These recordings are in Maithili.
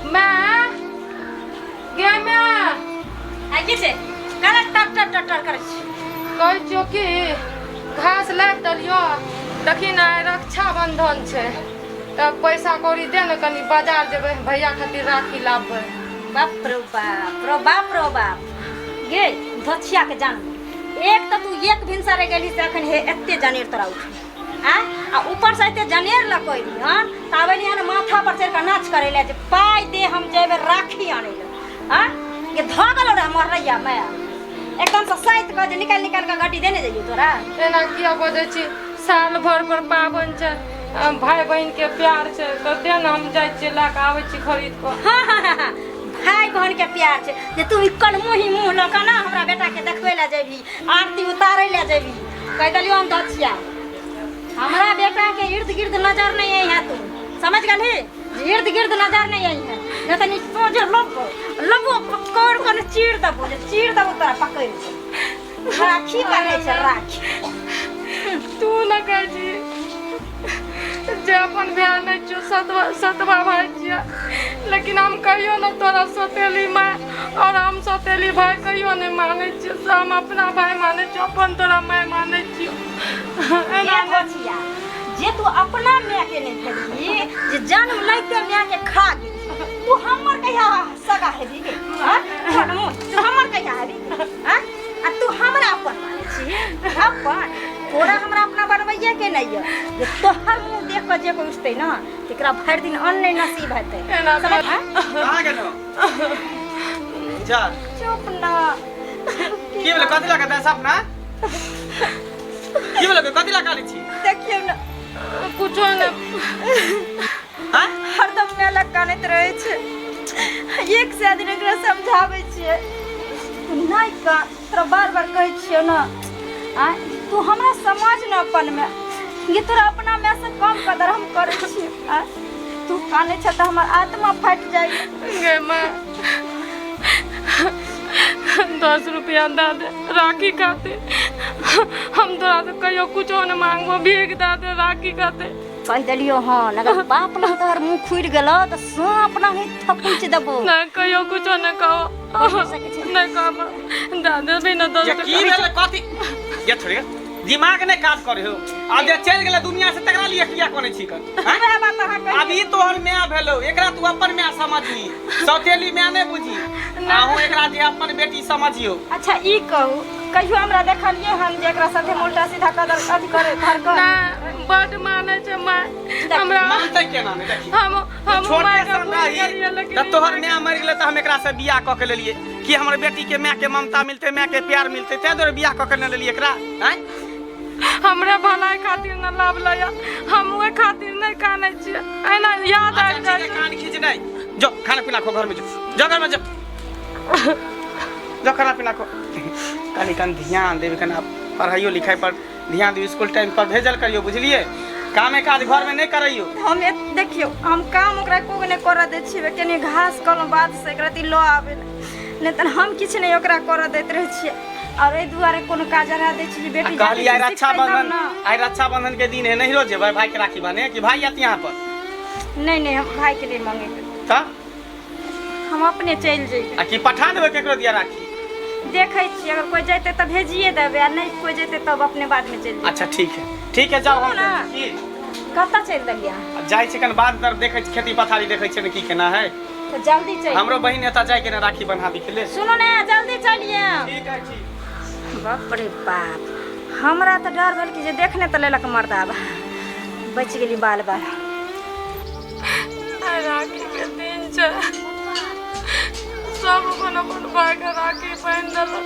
माय गे माय। आ की छै काला टर टर टर टर करै छी? कहै छियौ कि घास लाबि देलियौ, देखी ने, आइ रक्षाबंधन छै, तऽ पैसा कौड़ी दे ने, कनि बाजार जेबै, भैया खातिर राखी लाबबै। बाप रो बाप रो बाप रो बाप, गे धोछिया के जान, एक तऽ तू एक भिनसरे गेली से अखन हे एते जनेर तोरा उठ आ आ ऊपर से एते जनेर लऽ कऽ एली हन, तऽ आब एली हन माथा पर चढ़ि कऽ नाच करै लए जे पाइ दे, हम जेबै राखी आनै लए। आ ये धऽ गेलो रहे मरैया मैं एकदम से सैत कऽ जे निकालि निकालि कऽ गड्डी देने जइयो तोरा। एना किया बजै छी? साल भर पर पाबनि छै, भाय बहिन के प्यार छै, तऽ दे ने, हम जाइ छियै, लए कऽ आबै छी खरीद कऽ। हाँ हाँ हाँ हाँ, भाय बहन के प्यार छै जे तू ई कलमुही मुँह लऽ कऽ ना हमरा बेटा के देखबै लए जेबही, आरती उतारै लए जेबही? कहि देलियौ हम दछिया, हमरा बेटा के इर्द गिर्द नजर नहीं आई है, तू समझ गेलही? जे इर्द गिर्द नजर नहीं आई है, नहीं तऽ सोझे लबो लबो पकड़ कऽ ने चीर देबो, जे चीर देबो तोरा पकड़ कऽ। राखी बन्है छै राखी। तू न कहै छी जे अपन भाय नहि छियौ, सतवा सतवा भाय छियै, लेकिन हम कहियो न तोरा सौतेली माय और हम सौतेली भाय कहियो नहि मानै छियौ, से हम अपना भाय मानै छियौ, अपन तोरा माय मानै छियौ। एना ए बचिया, जे तू अपना माय के नहि भेलही, जे जन्म लैते माय के खा गेली, तू हमर कहिया सगा हेबी गे? हाँ? छोड़ मुँह, तू हमर कहिया हेबी? हाँ? आ तू हमरा अपन मानै छी? अपन तोरा हमरा अपना बनबैये के नहि यऽ जे तोहर मुँह देख कऽ जे कोइ उठतै ने, तेकरा भरि दिन अन्न नहि नसीब हेतै। एना समझ? हाँ? कहाँ गेलौ? चल। चुप ना। की भेलै? कथी लगा दे सपना? की भेलै? कथी लगा लै छी? देखियौ ने। कुछो नहि। हाँ? हरदम माय लग कानैत रहै छै। एक सए दिन एकरा समझाबै छियै, तू नहि कान, तोरा बार बार कहै छियौ ने, आँय, तू हमरा समझ न अपन माय, ये तोरा अपना माय से कम कदर हम करै छियै? आँय, तू कानै छ तऽ हमर आत्मा फाटि जाइए। गे माय, 10 रुपया दए दे राखी खातिर। हम तोरा से कहियो कुछो नहि मांगबो, भीख दए दे राखी खातिर। कहि देलियौ हन, अगर बाप लग तोहर मुँह खुलि गेलौ तऽ साँप नहि थकुचि देबौ। नहि, कहियो कुछो नहि कहो। कहि सकै छी। नहि कहब, दए देबही ने 10 जे टका? की भेलै? कथी ये छोड़िए, दिमाग नहि काज करे हो। आब जे चलि गेलै दुनिया से, तकरा लिए किया कोने छी कर? आँय? वएह बात अहाँ कहियौ। आब ई तोहर माय भेलौ, एकरा तू अपन माय समझी, सौतेली माय नहि बुझी। अहूँ एकरा जे अपन बेटी समझियौ। अच्छा ई कहू, कहियो हमरा देखलियै हन जे एकरा साथे हम उल्टा सीधा कदर अथी करे धरकर? नहि, बड मानै छै माय हमरा। मानतै केना नहि? देखी, हम छोटे माय के सन भूलि रही गेलियै, लेकिन तऽ तोहर माय मरि गेलै तऽ हम एकरा से बियाह कऽ के लेलियै कि हमर बेटी के माय के ममता मिलतै, माय के प्यार मिलतै, ताहि दुआरे बियाह कऽ के ने लेलियै एकरा। आँय, हमरा भलाई खातिर न लाभलै, हम ओहि खातिर नहि कानै छियै, एना याद अच्छा आबि ठीक जाइ है छै। कान खींच नहीं, जो खाना पीना खो, घर में जो, जो घर में जो, जो खाना पीना खो। कनि कनि ध्यान देबै, कनि पढ़ाइयो लिखाइ पर ध्यान दियौ, स्कूल टाइम पर भेजल करियौ, बुझलियै? कामे काज घरमे नहि करैयौ। हम देखियौ, हम काम ओकरा एको नहि करऽ दै छियै। कनि घास कहलहुँ बाध से एकरा लऽ आबै लए, नहि तऽ हम किछु नहि ओकरा करऽ दैत रहै छियै। आओर एहि दुआरे कोनो काज अढ़ा दै छियै जे आ बेटी कहलियै आइ जाति सिखतै तब रक्षाबंधन ने। आइ रक्षाबंधन के दिन है, नहिरो जेबै भाई के राखी बान्हे कि भाई आत यहाँ पर? नहि नहि, हम भाइके नहि मंगेबै। तऽ हम अपने चलि जइबै। आ कि पठा देबै केकरो दिया राखी? देखै छियै, अगर कोइ जेतै तऽ भेजिए देबै, आ नहि कोइ जेतै तब अपने बादमे चलि जेबै। अच्छा ठीक है, ठीक है, जाओ। हम सुनू ने। की? कतऽ चलि देलियै अहाँ? जाइ छी कन बाध तरफ, देखै छी, खेती पथारी देखै छियै ने की केना है। तऽ जल्दी चलि। हमरो बहिन एतऽ जाय के ने राखी बन्हाबी के लेल। सुनू ने, जल्दी चलिए। ठीक है, ठीक। बाप रे बाप, हमरा तऽ डर भेल कि जे देख नहि तऽ लेलक मर्दाबा, बचि गेली बाल बाल। आइ राखी के दिन छै, सब अपन अपन भाय के राखी बान्हि देलक,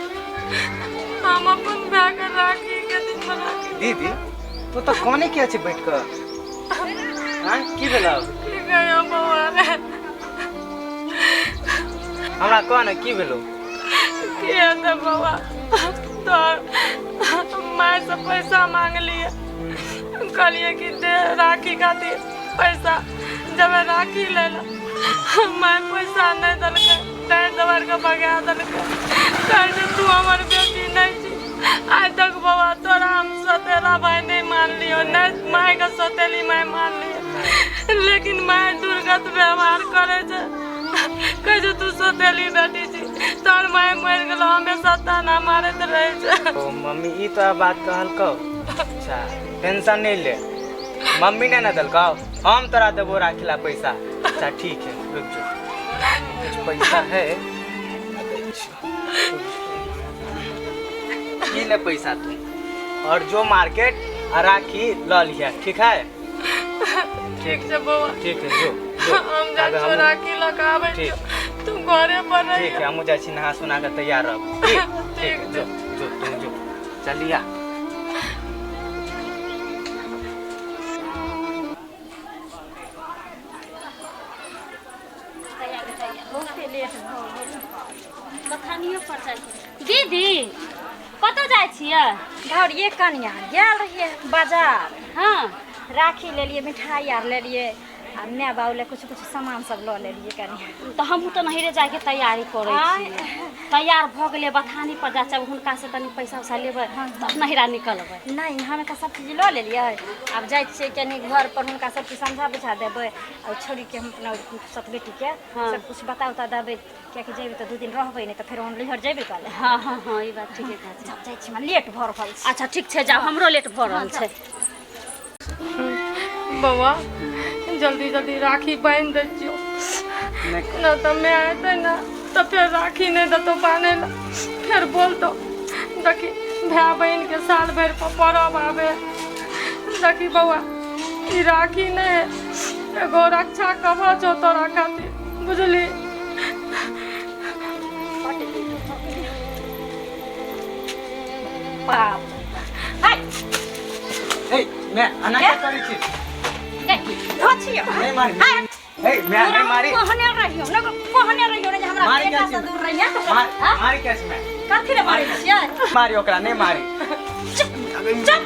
हम अपन भाय के राखी के दिन मे राखी। दीदी, तू तऽ कोने किया छै बैठ कऽ? आँय, की भेलौ? की कहियौ बौआ रे। हमरा कह ने, की भेलौ? की हेतै बौआ, तोहर माय से पैसा मांगलियै, कहलियै कि दे राखी खातिर पैसा, जब राखी लै लए माय पैसा नहि देलकै, डाँटि दबाड़ि कऽ भगा देलकै। कहै छै तू हमर बेटी नहि छी। आइ तक बौआ तोरा हम सौतेला भाय नहि मानलियौ, नहि मायके सौतेली माय मानलियौ, लेकिन माय दुर्गत व्यवहार करै छै। कहै छै तू सौतेली बेटी छी, तोहर माय मरि गेलौ, हमेशा ताना मारैत रहै छै। ओ मम्मी ई तो बात कहलकौ। अच्छा टेंशन नहीं ले, मम्मी ने ना देलकौ, हम तोरा देबो राखी ला पैसा। अच्छा ठीक है, रुक जो, कुछ पैसा है, ई ले पैसा तू और जो मार्केट आ राखी ल लिया, ठीक है? ठीक छै बौआ। ठीक है, जो जो। हम जाइ आगे छियौ हमहूँ- राखी लऽ कऽ आबै ठीक। छियौ, तू घरे पर ठीक है, रहियै। हमहूँ जाइ छी नहा सुना कऽ तैयार रहब। ठीक ठीक। ठीक, जो जो तुम जो, चलिया। बहुते लेट भऽ गेल। बथानियो पर जाइ छी। दीदी कतऽ जाइ छियै? घरिये कनिया गेल रहियै बाजार। हँ। राखी लेलियै, मिठाई आर लेलियै आ माय बाबू लए कुछ कुछ सामान सब लऽ लेलियै कनि। तऽ हमहूँ तऽ नहिरे जाइके तैयारी करै आँय। छियै। तैयार भऽ गेलियै, बथानी पर जाइ छियै, हुनका से तनी पैसा उसा लेबै तब नहिरा निकलबै। नहि, हम एकर सब चीज लऽ लेलियै, आब जाइ छियै कनि घर पर हुनका सब चीज समझा बुझा देबै आ ओ छौड़ीके हम अपना सत बेटीके हँ। सब कुछ बता उता देबै, कियाकि जेबै तऽ 2 दिन रहबै, नहि तऽ फेर हम नैहर जेबै कल। हँ हँ हँ, ई बात ठीके कहै छी। जब जाइ छी, हमरा लेट भऽ रहल छै। अच्छा ठीक छै, जाउ, हमरो लेट भऽ रहल छै। बौआ जल्दी जल्दी राखी बान्हि दै छियौ, नहि नहि तऽ माय एतै ने तऽ फेर राखी नहि देतौ बान्है लए, फेर बोलतौ। देखी भाय बहिनके साल भरि पर परब आबै। देखी बौआ, ई राखी नहि एगो रक्षा कवच हो तोरा खातिर, बुझली? बड्ड लेट भऽ गेलै। बाप रे। ए मैं अना क्या करै छी? धो छियौ। नहीं मारी। ए मैं नहीं मारी। कहने रहियौ ने, कहने रहियौ ने जे हमरा मारी बेटा क्या से छी? दूर रहियै। मार हाँ? मारी क्या छी मैं? कथी रे मारै छियै? मारी ओकरा, नहीं मारी। चुप चुप,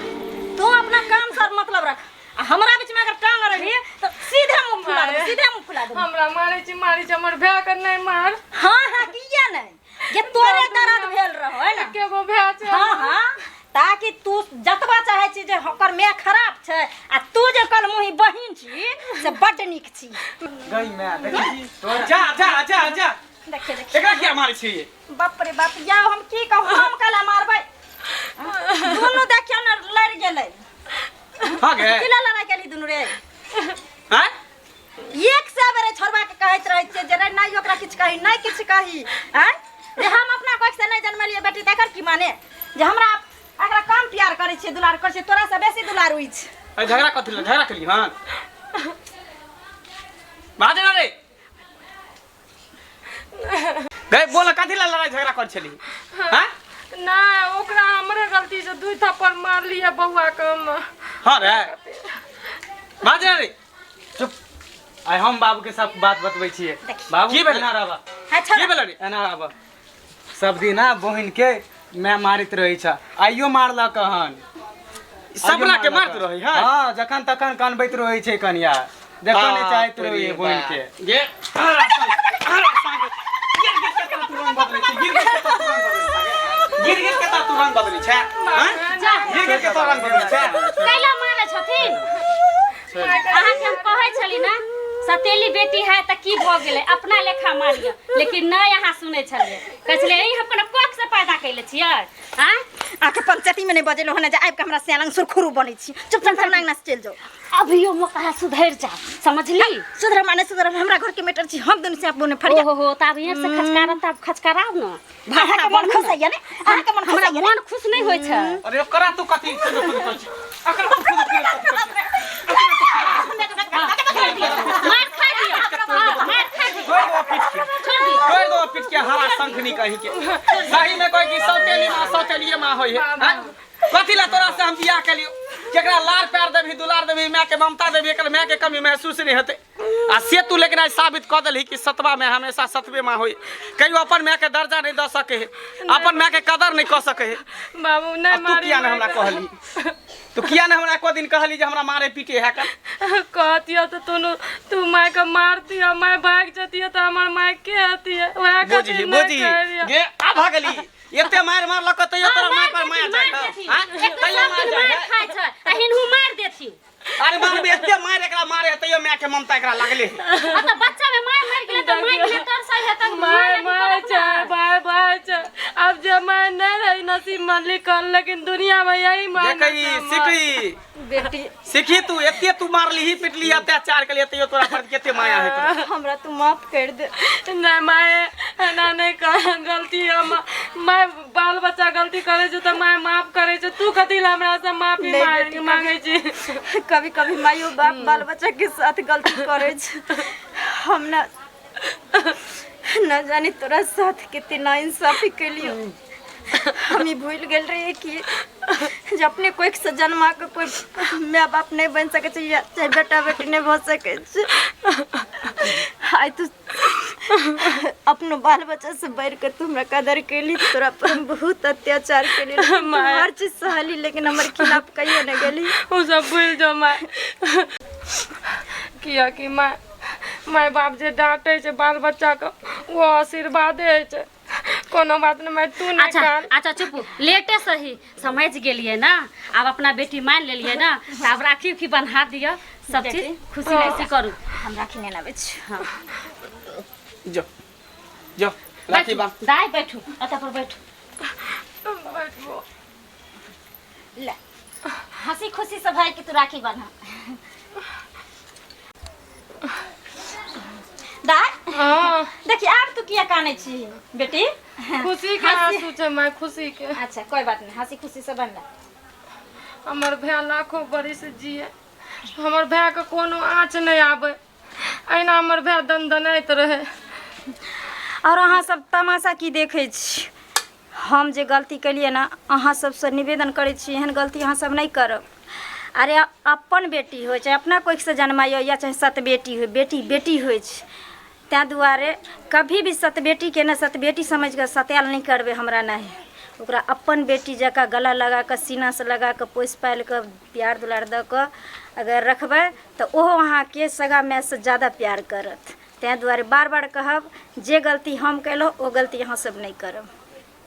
तू अपना काम से मतलब रख आ हमरा बीच में अगर टांग रही तऽ सीधे मुंह फुला देबौ, सीधे मुंह फुला देबौ। हमरा मारै छी, मारै छी, हमर भाय के नहि मार। हाँ हाँ, किया नहि, जे तोरे दर्द भेल रहो है ना। एके गो भाय छै। हाँ हाँ, ताकि तू जतबा चाहै छी जे ओकर माय खराब छै आ तू जे कल मुही बहिन छी से बड्ड नीक छी। गई मैं देखै छी तोरा। जा जा जा जा। देखिए देखिए, एकरा किया मारै छी? बाप रे बाप, जाओ, हम की कहू, हम कला मारबै? दुनू देखियौ ने लड़ि गेलै। हाँ गे। की लड़ाइ केली दुनू रे? हैं? एक से बेरे छोड़बा के कहैत रहै छियै जे रे नहि ओकरा किछु कही, नहि किछु कही। आँय रे, हम अपना कोख से नहि जनमलियै बेटी, तकर की माने जे हमरा एकरा कम प्यार करै छियै, दुलार करै छियै? तोरा से बेसी दुलार होइ छै। अरे झगड़ा कथी लए झगड़ा केली? हँ बाज ना रे गई, बोल, कथी लए लड़ाई झगड़ा कर छली? हैं? नहि, ओकरा हमरे गलती से 2 थप्पड़ मारलियै बौआ के हम। हाँ रे, बाज ना रे। चुप, आइ हम बाबू के सब बात बतबै छियै। बाबू की भेलै? एना रहबा। अच्छा। की भेलै रे? एना रहबा। सब दिन बहिन के मैं मारैत रहै छ, आइयो मारलक हन। सपना के मारत रहै है? हाँ, जखन तखन कनबैत रहै छै कनिया, देखऽ नहि चाहैत रहै बहिन के। गे गिर गिर के तोरा तू रंग बदलै छै, गिर गिर के तोरा तू रंग बदलै छै, गिर गिर के तोरा तू रंग बदलै छै, हैं? गिर गिर के तोरा रंग बदलै छै। कैला मारै छथिन अहाँके? हम कहै छली ने सतेली बेटी है तऽ की भऽ गेलै, अपना लेखा मारियो, लेकिन नहि अहाँ सुनै छलियै। कहै छलियै ई हम कोनो कोख से पैदा कैले छियै? आँय, आके पंचायती में नहीं बजेलो हन जे आबि के हमरा सियालंग सुरखुरु बनै छी। चुप चुप, हमरा अंगना से चलि जाओ। अभियो मौका है, सुधरि जा, समझली? सुधर माने सुधर, हमरा घर के मैटर छी, हम दुनू से बोने फरिया। ओहो हो, तब यहाँ से खचकारत, तब खचकाराउ ने। अहाँके मन खुश होइया ने? अहाँके मन खुश हमरा होइया ने? मन खुश नहि होइ छै। अरे ओकरा तू कथी खुद खुद करै छै? ओकरा तू खुद खुद कथी करै छै? मार खा दियौ। हाँ, मार खा दियौ। छोड़ दो पीट के। छोड़ दियौ। छोड़ दो पीट के, हरा शंखनी कही के। सही में कोई की सौतेली माँ सौतेलिए माँ होई है, हैं? कथी ला तोरा से हम बियाह केलियो? केकरा लार प्यार देबही, दुलार देबही, माय के ममता देबही, एकर माय के कमी महसूस नहीं हेतै। आ से तू लेकिन आइ साबित कऽ देलही कि सतबा माय हमेशा सतबे माँ होई, कहियो अपन माय के दर्जा नहीं दऽ सकै है, अपन माय के कदर नहीं कऽ सकै है। बाबू आ नहि तू मारी किया ने हमरा मायके। कहली? तू किया ने हमरा एको दिन कहली जे हमरा मारे पीटे है का कहतियो तऽ तू तू माय के मारतियो माय भागि जतियो तऽ हमर माय के हतिये वएह बुझी खातिर नहि बुझी कहलियो गे आ भगली एते मार मारलक तैयो तोरा माय पर माया मार जाय देथिन। हां एक तो तैयो सब माया दिन जाय मार खाइ छै आ हिनहु मार देथिन अरे मारबे एते मार एकरा मारे है तैयो माय के ममता एकरा लागले आ तऽ बच्चा में मार मरि गेलै तऽ माय के तरसै है तऽ माय माय छै भाय भाय छै आब जे माय नहि रही नसीब में लिखल लेकिन दुनिया में यही माय देखी सीखी बेटी सीखी तू एते तू मारली पिटली अत्याचार के लिए तैयो तोरा पर केते माया है तोरा हमरा तू माफ कर दे नहि माय एना नहि कर गलती हम माय बाल बच्चा गलती करै छै तऽ माय माफ करै छै तू कथी लए हमरा से माफी नहि मांग बेटी, मांगै छी कभी कभी माइयो बाप बाल बच्चा के साथ गलती करे छै हम ना न जाने तोरा साथ कते नाइंसाफी केलियो हम ई भूल गेल रहिए कि जे अपने कोई से जन्मा के कोई माय बाप नहीं बन सकै छै या चाहे बेटा बेटी नहीं भऽ सकै छै आइ तू अपनो बाल बच्चा से बढ़ि के तू हमरा कदर केली तोरा पर हम बहुत अत्याचार केली लेकिन तू माय। हर चीज सहली लेकिन हमर खिलाफ कहियो नहीं गेली ओ सब भूलि जाओ माय कियाकि माय माय बाप जे डाँटै छै बाल बच्चाके ओ आशीर्वादे होइ छै कोनो बात नहि माय तू नहि अच्छा कान अच्छा चुप लेटे सही समझ गेलियै ना आब अपना बेटी मान लेलियै ना तऽ आब राखी उखी बन्हा दिअ सब चीज खुशी खुशी करू हम राखी नहि लाबै छी हाँ जो जो राखी बैठू बांध दाइ बैठू एतऽ पर बैठू बैठबो ले हंसी खुशी से भाई के तू राखी बन्हा दाय हाँ देखी आब तू किया कानै छी बेटी खुशी के आंसू छै माय खुशी के अच्छा कोई बात नहीं हंसी खुशी से बन हमर भाय लाखों बरिस जिए हमर भायके कोनो आँच नहि आबै एहिना हमर भाय दनदनाइत रहै और अहाँ सब तमाशा की देखै छी हम जे गलती केलियै ने अहाँ सबसँ निवेदन करै छी एहन गलती अहाँ सब नहि करब अरे अपन बेटी होइ चाहे अपना कोखिसँ जन्माइयो या चाहे सत बेटी होइ बेटी बेटी होइ छै ताहि दुआरे कभी भी सत बेटीके ने सत बेटी समझि कऽ सतायल नहि करबै हमरा नहि ओकरा अपन बेटी जकाँ गला लगा कऽ सीनासँ लगा कऽ पोसि पालि कऽ प्यार दुलार दऽ कऽ अगर रखबै तऽ ओहो अहाँके सगा मायसँ ज्यादा प्यार करत ताहि दुआरे बार बार कहब जे गलती हम केलहुँ ओ गलती अहाँ सब नहि करब।